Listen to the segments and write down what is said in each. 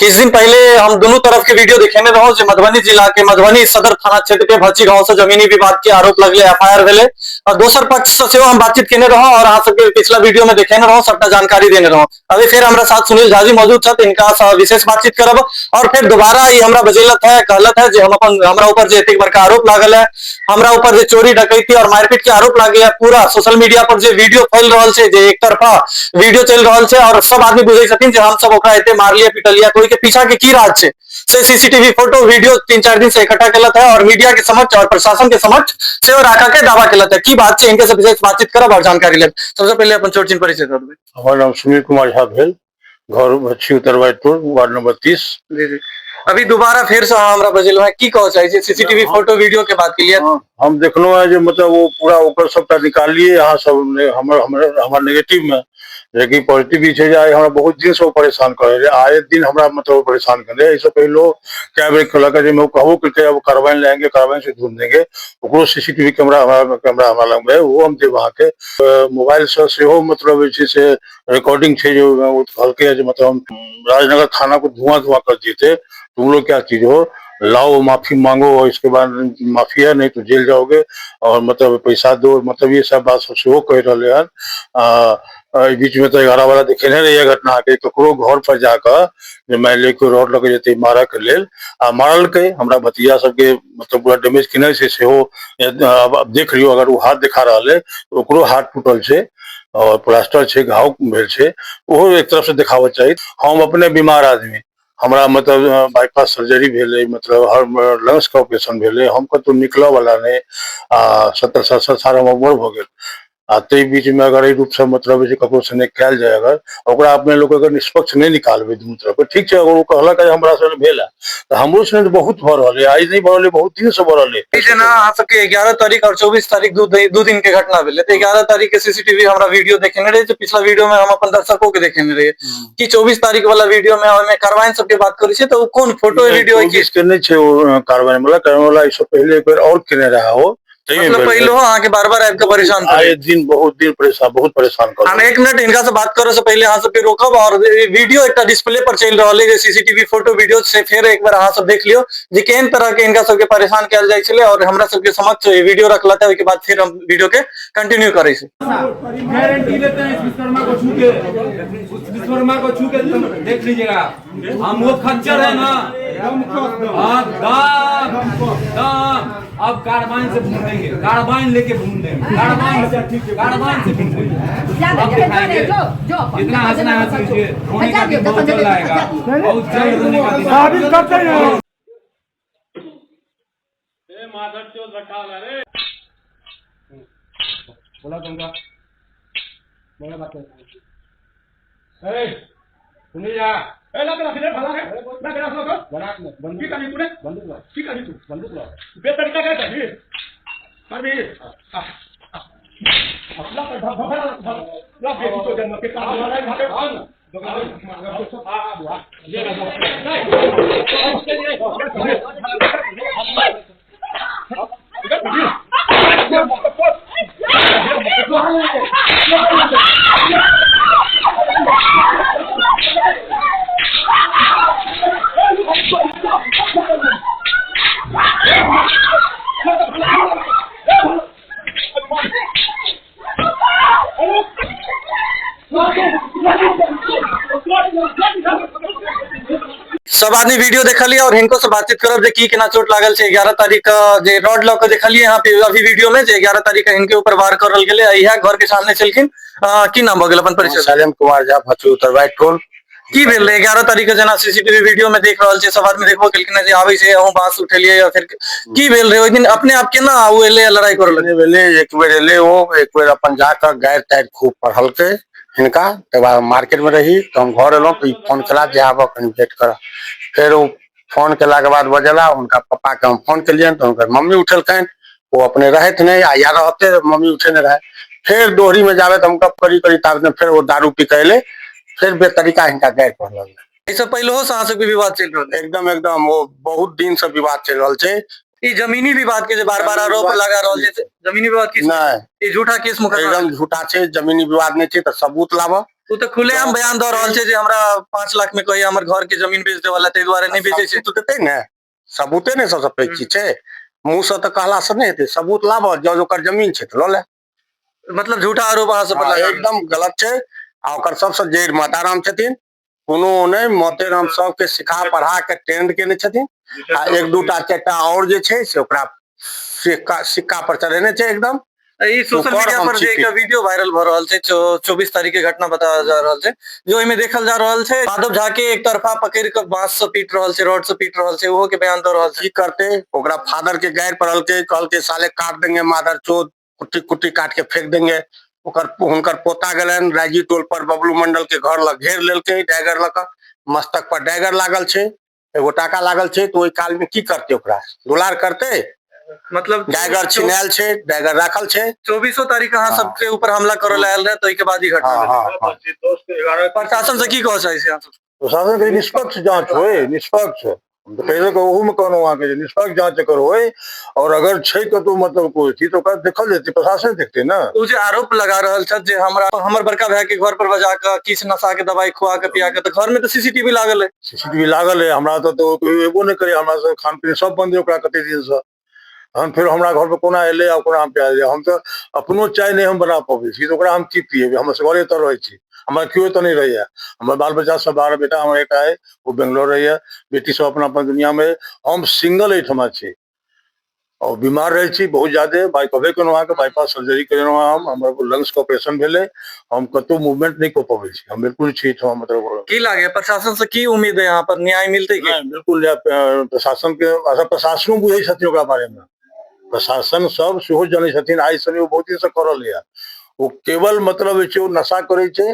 किछु दिन पहिले हम दुनू तरफ के वीडियो देखेने रहौं जे मधुबनी जिला के मधुबनी सदर थाना क्षेत्र के भची गांव से जमीनी विवाद के आरोप लगले, एफआईआर भेलै और दोसर पक्ष से सेहो हम बातचीत केने रहौं और अहाँ सबके पिछला वीडियो में देखेने रहौं, सबटा जानकारी देने रहौं। अभी फिर हमरा साथ सुनील झा जी मौजूद छथि, इनका से विशेष बातचीत करब और फिर दोबारा ई हमरा बजेलत है, कहलत है जे हम अपन हमरा ऊपर जे एतेक बड़का आरोप लागल है, हमरा ऊपर जे चोरी डकैती और मारपीट के आरोप लागे है, पूरा सोशल मीडिया पर जे वीडियो फैल रहल छै, जे एक तरफा वीडियो चलि रहल छै और सब आदमी बुझै छथिन जे हम सब ओकरा एते मारलियै पिटलियै, तो ओहि के पीछा के की राज छै से सीसीटीवी फोटो वीडियो 3-4 दिन से इकट्ठा केलत है और मीडिया के समक्ष और प्रशासन के समक्ष सेहो राखा के दावा केलत है। की बात छै, इनके से विशेष बातचीत करब और जानकारी लेब। सबसे पहिले अपन छोट छिन परिचय दऽ देबै। हमर नाम सुनील कुमार झा भेल, घर भच्छी उत्तरवाई टोल, वार्ड नंबर 30। जी जी, अभी दोबारा फेर से अहाँ हमरा बजेलहुँ हैं, की कहऽ चाहै छी सीसीटीवी फोटो वीडियो के बात के लिए? हाँ, हम देखलहुँ हैं जे मतलब वो पूरा ओकर सबटा निकाललियै अहाँ सब ने, हमर हमर हमर नेगेटिव में, लेकिन पॉजिटिव ई छै जे आइ हमरा बहुत दिन से ओ परेशान करै रहै, आए दिन हमरा मतलब ओ परेशान करै रहै। एहिसँ पहिलो कए बेर कहलक जे ओ कहबो केलकै अब कार्बाइन लाएंगे, कार्बाइन से ढूंढ देंगे। ओकरो सीसीटीवी कैमरा हमरा लग है, ओहो हम देब अहाँके। मोबाइल से सेहो मतलब जे छै से रिकॉर्डिंग छै जे ओ कहलकै जे मतलब हम राजनगर थाना को धुआं धुआं कर दिए थे, तुम लोग क्या चीज हो, लाओ माफी मांगो और इसके बाद माफी है नहीं तो जेल जाओगे और मतलब पैसा दो, मतलब ये सब बात सब सेहो कहि रहलै हन। एहि बीच में तऽ 11 वाला देखेने रहियै घटना के, ककरो घर पर जाकऽ जे मानि लिअ कोइ रॉड लऽ के जेतै मारऽ के लेल आ मारलकै हमरा भतीजा सबके, मतलब पूरा डैमेज केने छै सेहो। आब देख लियौ, अगर ओ हाथ देखा रहल है तऽ ओकरो हाथ टूटल छै और प्लास्टर छै, घाव भेल छै, ओहो एक तरफ से देखाबऽ चाही। हम अपने बीमार आदमी, हमरा मतलब बाईपास सर्जरी भेलै, मतलब हर लंग्स के ऑपरेशन भेलै, हम कतहु निकलऽ वाला नहि आ 70 67 साल हमर उमर भऽ गेल आ ताहि बीचमे अगर एहि रूपसँ मतलब जे ककरो सने कयल जाय, अगर ओकरा अपने लोक अगर निष्पक्ष नहि निकालबै दुनू तरफके, ठीक छै। अगर ओ कहलक जे हमरा सने भेल है तऽ हमरो सने तऽ बहुत भऽ रहल है, आइ नहि भऽ रहल है, बहुत दिनसँ भऽ रहल है। ई जेना अहाँ सबके 11 तारीख और 24 तारीख दू दिन के घटना भेलै, तऽ 11 तारीख के सीसीटीवी हमरा वीडियो देखेने रहे, जे पिछला वीडियो में हम अपन दर्शकों के देखेने रहियै कि 24 तारीख वाला वीडियो में ओहिमे कार्बाइन सबके बात करै छै, तऽ ओ कोन फोटो वीडियो है? 24 के नहि छै ओ कार्बाइन वाला, कार्बाइन वाला एहिसँ पहिले एक बेर आओर केने रहै ओ, ताहिमे मतलब भेल पहिलो अहाँके बार बार आबि के परेशान रहै। करे आए दिन बहुत दिन परेशान, बहुत परेशान कर हम एक मिनट हिनका से बात करे से पहले अहाँ सबके रोकब और वीडियो एकटा डिस्प्ले पर चलि रहल है जे सीसीटीवी फोटो वीडियो से फेर एक बार अहाँ सब देख लियो जे केहन तरह के हिनका सबके परेशान कयल जाइ छलै और हमरा सबके समक्ष ई वीडियो रखलक है। ओहिके बाद फिर हम वीडियो के कंटिन्यू करै छी। गारंटी लेते हैं, इस विश्वकर्मा को छू के, उस विश्वकर्मा को छू के तुम देख लीजिएगा, हम वो खच्चर है ना। हाँ, दाम दाम अब कार्बाइन से भून देंगे, कार्बाइन लेके भून देंगे, कार्बाइन से, कार्बाइन से भून देंगे। अब दिखाएंगे। इतना हंसना हंस लीजिए, रोने का दिन बहुत जल्द आएगा, बहुत जल्द रोने का दिन साबित करते हैं। सब आदमी वीडियो देखलिए और हिनको से बातचीत करब जे की केना चोट लागल छै। 11 तारीख के जे रॉड लऽ के देखलिए यहाँ पे अभी वीडियो में जे 11 तारीख के हिनके ऊपर वार करल गेलै, इएह घर के सामने छलखिन। की नाम भऽ गेल अपन परिचय? शैलेन्द्र कुमार झा, भचू उत्तरवाई टोल। की भेल रहै 11 तारीख के? जेना सीसीटीवी वीडियो में देख रहल छै, सब आदमी देखबो केलखिन जे आबै छै, अहूँ बांस उठेलियै या फिर की भेल रहै ओहि दिन? अपने आप केना ओ एलै आ लड़ाई करऽ लगलै? भेलै, एक बेर एलै ओ, एक बेर अपन जाकऽ गारि तारि खूब पढ़लकै हिनका। तकर बाद मार्केट में रही तऽ हम घर एलहुँ तऽ ई फोन केला जे आबऽ कनि भेंट करऽ। फेर ओ फोन केलाके बाद बजेला, हुनका पप्पाके हम फोन केलियनि तऽ हुनकर मम्मी उठेलकनि। ओ अपने रहथि नहि आ या रहते मम्मी उठेने रहै। फेर दोहरी में जाबे तऽ हम गप करी करी ताबे फेर ओ दारू पी कऽ एलै, फेर बेतरीका हिनका गारि पढ़ लगलै। एहिसँ पहिलहो से अहाँ सबके विवाद चलि रहल है? एकदम एकदम, ओ बहुत दिन से विवाद चलि रहल छै। ई जमीनी विवाद के जे बार बार आरोप लगा रहल छै, जमीनी विवाद की नहि, ई झूठा केस मुकदमा? एकदम झूठा छै, जमीनी विवाद नहि छै तऽ सबूत लाबऽ। ओ तऽ खुलेआम बयान दऽ रहल छै जे हमरा 5 लाख में कहिया हमर घर के जमीन बेच देवला, ताहि दुआरे नहि बेचै छै। सबूत देतै ने, सबूते ने सबसँ पैघ चीज छै। मुँहसँ तऽ कहलासँ नहि हेतै, सबूत लाबऽ। जँ ओकर जमीन छै तऽ लऽ ले। मतलब झूठा आरोप अहाँ सब पर लगा। एकदम गलत छै। आ ओकर सबसँ जड़ि माताराम छथिन, कोनो नहि, मातेराम सबके सिखा पढ़ा के ट्रेंड केने छथिन। आ एक दूटा चारिटा आओर जे छै से ओकरा सिक्का सिक्का पर चढ़ेने छै एकदम। ई सोशल ओकर मीडिया हम पर जे छी। एकटा वीडियो वायरल भऽ रहल छै, 24 तारीख के घटना बतायल जा रहल छै, जो ओहिमे देखल जा रहल छै माधव झा के एक तरफा पकड़ के बांस से पीट रहल छै, रॉड से पीट रहल छै, ओहो के बयान दऽ रहल छै। की करते? ओकरा फादर के गारि पड़लकै, कहलकै साले काट देंगे मादर चोद, कुट्टी कुट्टी काट के फेंक देंगे। ओकर हुनकर पोता गेलनि राजी टोल पर, बबलू मंडल के घर लग घेर लेलकै डैगर लऽ कऽ, मस्तक पर डैगर लागल छै, एगो टाका लागल छै। तऽ ओहि काल में की करते? ओकरा दुलार करते? मतलब डैगर छिनायल छै, डैगर राखल छै। 24 तारीख अहाँ सबके ऊपर हमला करऽ लए आयल रहे, तऽ ओहिके बाद ई घटना हँ भेल। हँ हँ 10 11। प्रशासन से की कहऽ चाहै छी अहाँ सब? प्रशासन के निष्पक्ष जांच होय, निष्पक्ष। हम तऽ पहिले के ओहू मे कहलहुँ अहाँके जे निष्पक्ष जांच एकर होय, और अगर छै कतहु मतलब कोइ चीज तऽ ओकरा देखल जेतै, प्रशासन देखतै ने। ओ जे आरोप लगा रहल छथि जे हमरा हमर बड़का भाय के घर पर बजा कऽ किछु नशा के दवाई खुआ के पिया के, तऽ घर में तऽ सीसीटीवी लागल है। सीसीटीवी लागल है। हमरा तऽ कोइ एबो नहि करे, हमरा से खान पीन सब बंद है ओकरा कते दिन से। तहन फेर हमरा घर पर कोना एलै आ कोना हम पिया देलियै? हम तऽ अपनो चाय नहि हम बना पबै छी, तऽ ओकरा हम की पियेबै? हम असगरे एतऽ रहै छी, हमरा केओ एतऽ नहि रहैया। हमर बाल बच्चा सब 12 बेटा हमर एकटा अइ, ओ बेंगलोर रहैया, बेटी सब अपना अपन दुनिया मे अइ। हम सिंगल एहिठमा छी और बीमार रहै छी बहुत ज्यादे। बाइ कहबे केलहुँ अहाँके, बाईपास सर्जरी करेलहुँ हँ हम, हमर लंग्स के ऑपरेशन भेलै। हम कतहु मूवमेंट नहि कऽ पबै छी, हम बिल्कुल छी एहिठमा मतलब। की लागे, प्रशासन से की उम्मीद है यहाँ पर न्याय मिलते की? नहि, बिल्कुल नहि, प्रशासन के अच्छा, प्रशासनो बुझै छथिन ओकरा बारे मे, प्रशासन सब सेहो जनै छथिन। आइ से नहि, ओ बहुत दिन से करल यऽ। ओ केवल मतलब जे छै ओ नशा करै छै,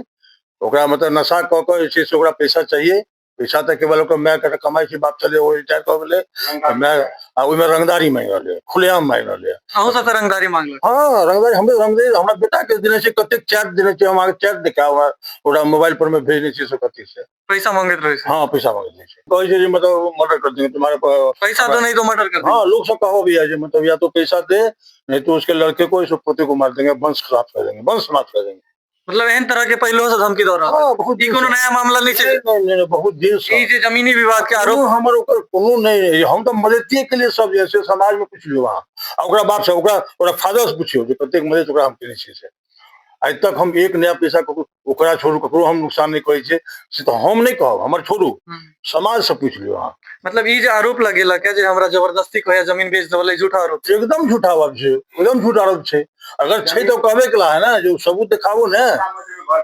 ओकरा मतलब नशा कऽ कऽ जे छै से ओकरा पैसा चाहिए। पैसा तऽ केवल ओकर माय के कमाइ छै, बाप छलै ओ रिटायर कऽ गेलै, तऽ माय आ ओहिमे रंगदारी मांगि रहलै, खुलेआम मांगि रहलै। अहूँ सब तऽ रंगदारी मांगलक? हँ, रंगदारी हमरे रंगदारी हमरा बेटा के देने छै, कतेक चैट देने छै। हम अहाँके चैट देखायब, हमरा ओकरा मोबाइल पर मे भेजने छै से कथी से। पैसा मांगैत रहै छै? हाँ, पैसा मांगै छै, कहै छै जे मतलब मर्डर कर देंगे तुम्हारे पैसा दो नहीं तो मर्डर कर देंगे। हाँ, लोग सब कहो भी है जे मतलब या तो पैसा दे, नहीं तो उसके लड़के को, इस पोते को मार देंगे, वंश खराब कर देंगे, वंश समाप्त कर देंगे। मतलब एहन तरह के पहिलो से धमकी दऽ रहल? हाँ, बहुत ई दिन कोनो से। नया मामला नहि छै? नहीं नहीं नहीं, बहुत दिन से। ई जे जमीनी विवाद के आरोप कोनो हमर ओकर कोनो नहीं रही, हम तऽ मदतिये के लिए सब जे छै समाज में पूछि लियौ अहाँ, आ ओकरा बाप से, ओकरा ओकरा फादर से पुछियौ जे कतेक मदद ओकरा हम केने छियै से। आइ तक हम एक नया पैसा ककरो, ओकरा छोड़ू, ककरो हम नुकसान नहि करै छियै, से तऽ हम नहि कहब, हमर छोड़ू, समाज से पूछि लियौ अहाँ। मतलब ई जे आरोप लगेलक है जे हमरा जबरदस्ती कहैया जमीन बेच देवल, झूठा आरोप छै? एकदम झूठा आरोप छै, एकदम झूठा आरोप छै। अगर छै तऽ कहबे केला है ने जे ओ सबूत देखाबू ने,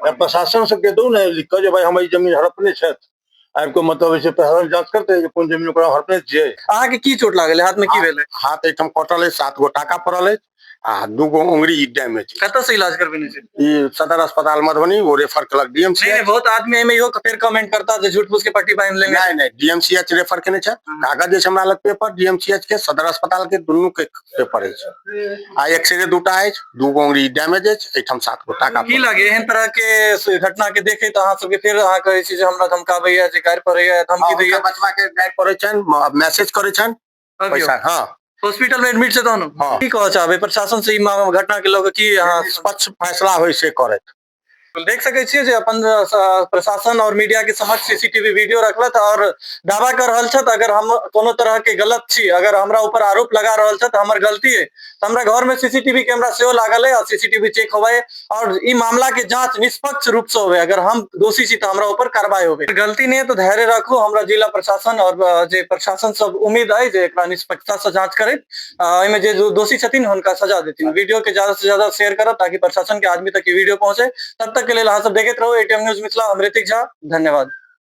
या प्रशासन से कह दू ने लिख कऽ जे भाई हमर ई जमीन हड़पने छथि आबि कऽ, मतलब जे छै प्रशासन जांच करतै जे कोन जमीन ओकरा हड़पने छियै। अहाँके की चोट लागल है? हाथ में की भेल है? हाथ एहिठाम कटल अछि, 7 गो टाका पड़ल अछि आ 2 गो उंगरी डैमेज अछि। कतऽ से इलाज करबेने छै? ई सदर अस्पताल मधुबनी, ओ रेफर केलक नहीं डीएमसी। नहीं, बहुत आदमी एहिमे इहो फेर कमेंट करता जे झूठ फूस के पट्टी बांधि लेने। नहि नहि, डीएमसीएच रेफर केने छै। कागज जे छै हमरा लग पेपर डीएमसीएच के, सदर अस्पताल के, दुनू के पेपर अछि आ एक्सरे दूटा अछि। 2 गो उंगरी डैमेज अछि, एहिठाम 7 गो टाका की पड़ल। लागे, एहन तरह के से घटना के देखैत अहाँ सबके फेर अहाँ कहै छी जे हमरा धमकाबैया, जे गारि पड़ैया, धमकी हँ, दैया? हुनका बचबा के गारि पड़ै छनि, मैसेज करै छनि। पैसा, हँ। हॉस्पिटल में एडमिट छै तहन? हँ। की कहऽ चाहबै प्रशासन से ई घटना के लऽ कऽ की अहाँ? निष्पक्ष फैसला होइ से करैत। देख सकै छियै जे अपन प्रशासन और मीडिया के समक्ष सीसीटीवी वीडियो रखलत और दावा कर रहल छथि, अगर हम कोनो तरह के गलत छी, अगर हमरा ऊपर आरोप लगा रहल छथि, हमर गलती है तऽ हमरा घर में सीसीटीवी कैमरा सेहो लागल है और सीसीटीवी चेक होवे और ई मामला के जांच निष्पक्ष रूप से होवे। अगर हम दोषी छी तऽ हमरा ऊपर कार्रवाई होवे। गलती नहीं है तो धैर्य राखू। हमरा जिला प्रशासन और जे प्रशासन सब उम्मीद है जे एकरा निष्पक्षता से जांच करैत एहिमे जे दोषी छथिन हुनका सजा देथिन। वीडियो के ज्यादा से ज्यादा शेयर करब ताकि प्रशासन के आदमी तक ई वीडियो पहुंचे। तब तक के लेल अहाँ सब देखैत रहू एटीएम न्यूज मिथिला। हम ऋतिक झा, धन्यवाद।